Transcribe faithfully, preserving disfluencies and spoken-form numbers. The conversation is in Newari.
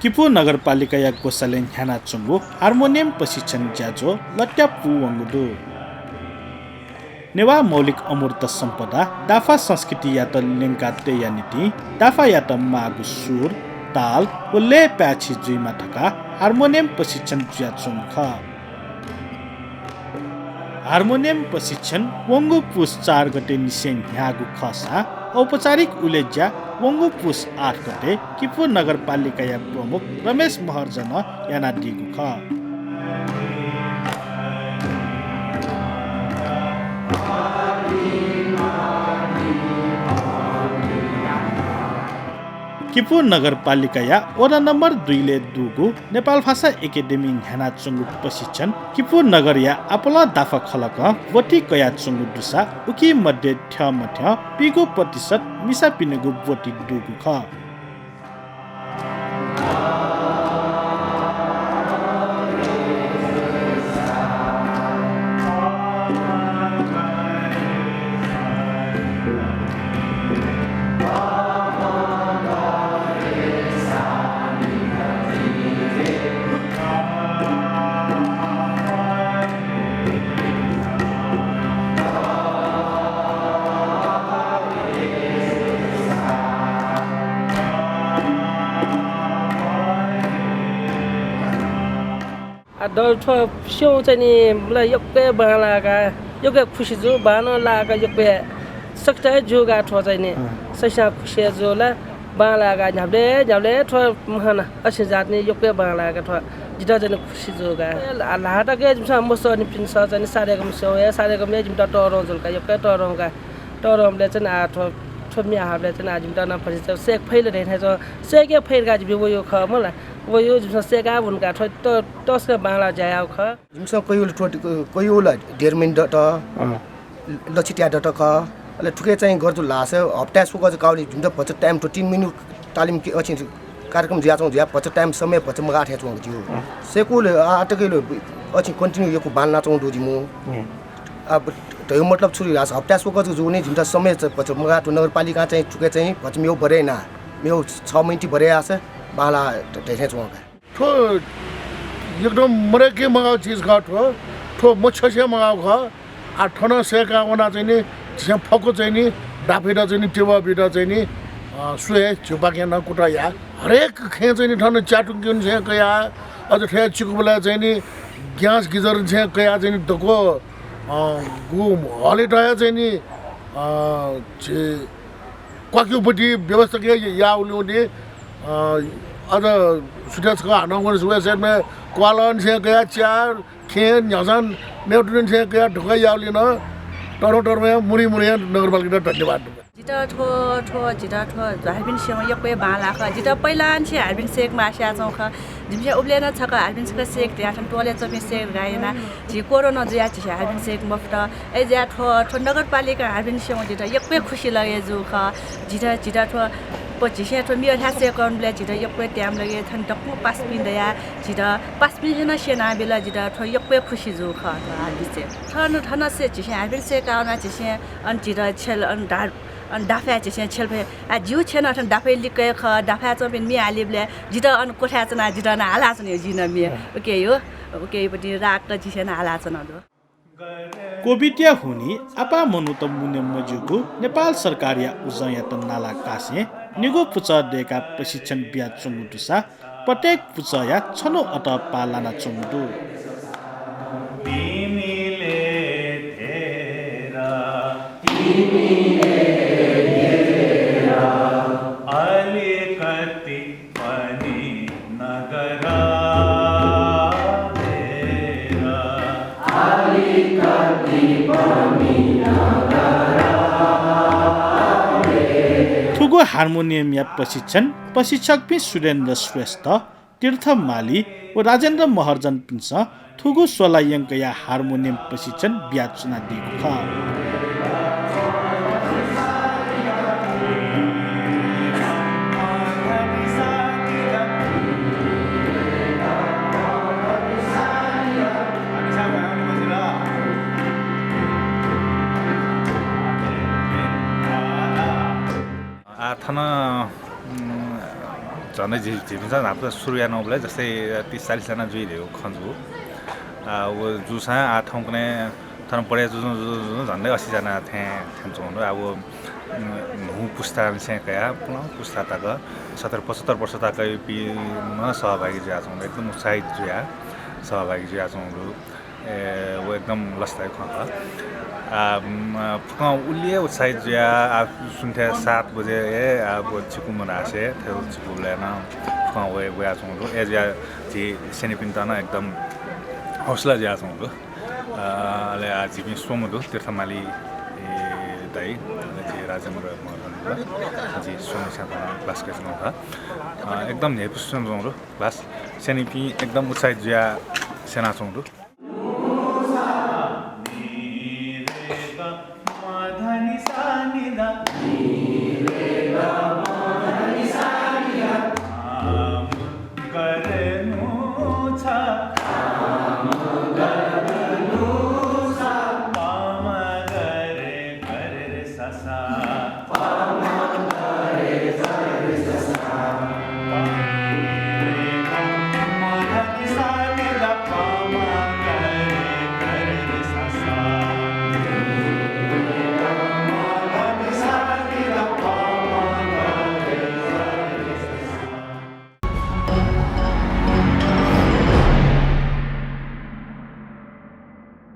किपू नगरपालिकाया ग्वसालय् न्ह्यानाच्वंगु हार्मोनियम प्रशिक्षण ज्याझ्वः लत्यापू वंगु दु। नेवाः मौलिक अमूर्त सम्पदा दाफा संस्कृतियात ल्यंका तयेया निंतिं दाफायात माःगु सुर, ताल व लय पाय्छि जुइमा धकाः हार्मोनियम प्रशिक्षण जुयाच्वंगु खः। हार्मोनियम प्रशिक्षण वंगु पुस चार गते निसें न्ह्याःगु खःसा औपचारिक उलेज्या वंगु पुस आठ गते किपू नगरपालिकाया प्रमुख रमेश महर्जनं यानादीगु खः। किपू नगरपालिकाया वडा नम्बर दुईलय् दुगु नेपाल भाषा एकेडेमी न्ह्यानाच्वंगु प्रशिक्षण किपू नगरया आपालं दाफा खलकं ब्वति कयाच्वंगु दुसा उकी मध्ये थ्यंमथ्यं पीगू प्रतिशत मिसापिनिगु ब्वति दुगु खः। आ, द-, थ्व स्यं चाहिँ नि, मला यक्व हे बांलाः का, यक्व हे खुसी जू, बांलाः का, यक्व हे सकसित हे जू का थ्व चाहिँ नि। अँ। सकसियां खुसी हे जू ला, बांलाः का, न्ह्याबलें, न्ह्याबलें थ्व महान असिं जात नि यक्व हे बांलाः का थ्व। जितः चाहिँ नि खुसी जू का। ला-, ल्हाः तक हे जिमिसं मस्यनिपिन्सं चाहिँ नि सारेगम स्यं हे, सारेगम हे जिमित तःधं जुल का, यक्व हे तःधं का। तःधंबलय् चाहिँ नि आ थ्व, थ्व म्ये हाःबलय् चाहिँ नि आ जिमित नं भतिचा सय्के फइ ला धइथें च्वं, सय्के फइ धकाः जिमि वयो खः मला। वयो जिमिसं सय्का वन का, थ्व त-, तसकं बांलाः ज्या याःगु खः। जिमिसं कयागु ला थ्व, कयागु ला डेढ महिना दत, अँ। लछि त्याः दत खः। अले थुके चाहिँ गथे जुल धाःसा हप्ताय् स्वकः जक काःगुलिं जिमित भचा time थ्व तीन महिना तालिम कि अछि कार्यक्रम जुयाच्वंगु जुयाः भचा time समय भचा मगाः थें च्वंगु ज्यू। अँ। सय्कू ला आः तक ला अछि continue यक्व बांलानाच्वंगु दु जिमिगु। अँ। अब धयागु मतलब छु धाःसा हप्ताय् स्वकः जक जूगुलिं जिमित समय च-, भचा मगाः थ्व नगरपालिकां चाहिँ थुके चाहिँ भचा मेगु बढे याना, मेगु छ महिना ति बढे याःसा बांलाः ध-, धइथें च्वं का। थ्व एकदम मदय्के मगाःगु चिज खः थ्व। थ्व मछ्यसे मगाःगु खः। आ, थन सय्का वना चाहिँ नि, झीसं फक्व चाहिँ नि, दाफायात चाहिँ नि, टेबः बीत चाहिँ नि, अ, स्वये, झीपाखें नं कुतः या। हरेक खँय् चाहिँ नि, थन च्यातुंकिन छेँ कया, अझ थ्व चिकुबलय् चाहिँ नि, gas geyser छेँ कया चाहिँ नि, दक्व, अ, गु हलय् तया चाहिँ नि, अ, झी क्वाक्युपट्टि व्यवस्था के याःगुलिं, अ, अझ सुथय् छकः हानं वने सुवय् सेटमे क्वालं छेँ कया, च्यार, खेँ, न्ह्यासां मेगु दुने छेँ कया ढुक्क याःगुलिं नं तःधं तःधं मुरी मुरी नगरपालिकायात धन्यवाद। जितः थ्व, थ्व, जितः थ्व हार्मोनियम स्यं यक्व हे बांलाः खः। जितः पहिलांनिसें हार्मोनियम सय्के मास्ति याच्वं खः। जिमिसं उबलय् नं छकः हार्मोनियम छकः सय्के धयाः थन त्वालय् च्वंपिं सय्के धकाः यानाः झी कोरोना जुयाः झीसं हार्मोनियम सय्के मफुत। अय्‌जुयाः थ्व, थ्व नगरपालिकां हार्मोनियम स्यं जितः यक्व हे खुसी लगे जू खः। जितः, जितः थ्व, प-, झीसं थ्व म्ये ल्हाये सय्कःबलय् जितः यक्व हे time लगे। थन दक्व पासापिं दयाः जितः पासापिन्सं नं स्यनाबिल, जितः थ्व यक्व हे खुसी जू खः थ्व हार्मोनियम सय्के। थन, थनसे झीसं हार्मोनियम सय्काः वनाः झीसं अन जितः छेल, अन दा-, अन दाफाय् झीसं छेल फइ। आ, जिगु छेँ नं थन दाफाय् लिक्क हे खः, दाफाय् च्वंपिं म्ये हालीबलय् जितः अन कोठाय् च्वनाः जितः नं हालाच्वना, जिं नं म्ये। अँ। उकिया, उकिया पट्टि राक्क झीसं नं हालाच्वना दु। कोभिडया हुनिं आपाः मनूत मुने मज्यूगु नेपाल सरकारया उजंयात नालाकासें निगू पुचः दय्काः प्रशिक्षण बियाच्वंगु दुसा प्रत्येक पुचःया छन्हु अतः पाः लानाच्वंगु दु। थुगु हार्मोनियमया प्रशिक्षण प्रशिक्षकपिं सुरेन्द्र श्रेष्ठ, तीर्थ माली व राजेन्द्र महर्जनपिन्सं थुगु स्वला यंकया हार्मोनियम प्रशिक्षण बियाच्वनादीगु खः। आ, थन, उम्, झ-, झन्डै झी, झीपिन्सं न्हापा सुरु यानाबलय् जस्तै तीस चालिस जना जुइ धइगु खँ जू। आ, व जूसां आ थौंकन्हय् थन बढे जुजुं जुजुं जुजुं झन्डै असी जना थें, थें च्वंगु दु। आ, व, उम्, न्हू पुस्तांनिसें कयाः पुलां पुस्ता तक सत्तर पचहत्तर वर्ष तकयापिं नं सहभागी जुयाच्वंगु दु। एकदम उत्साहित जुयाः सहभागी जुयाच्वंगु दु। ए, व एकदम लसताय् खँ खः। आ, म, फुक्कं उलि हे उत्साहित जुयाः, आ, सुन्थे सात बजे हे, आ, व चिकु मधासे, थ्व चिकुबलय् नं फुक्कं वये, वयाच्वंगु दु। अय् जुयाः झी स्यनीपिन्त नं एकदम हौसला जुयाच्वंगु दु। आ, अले आ, झीपिं स्वंगु दु, तीर्थमाली, ए, दाइ, अले झी राजेन्द्र महर्जन, झी स्वम्हेसिनं class कयाच्वंगु खः। आ, एकदम न्ह्यइपुसे च्वंगु दु class। स्यनीपिं एकदम उत्साहित जुयाः स्यनाच्वंगु दु।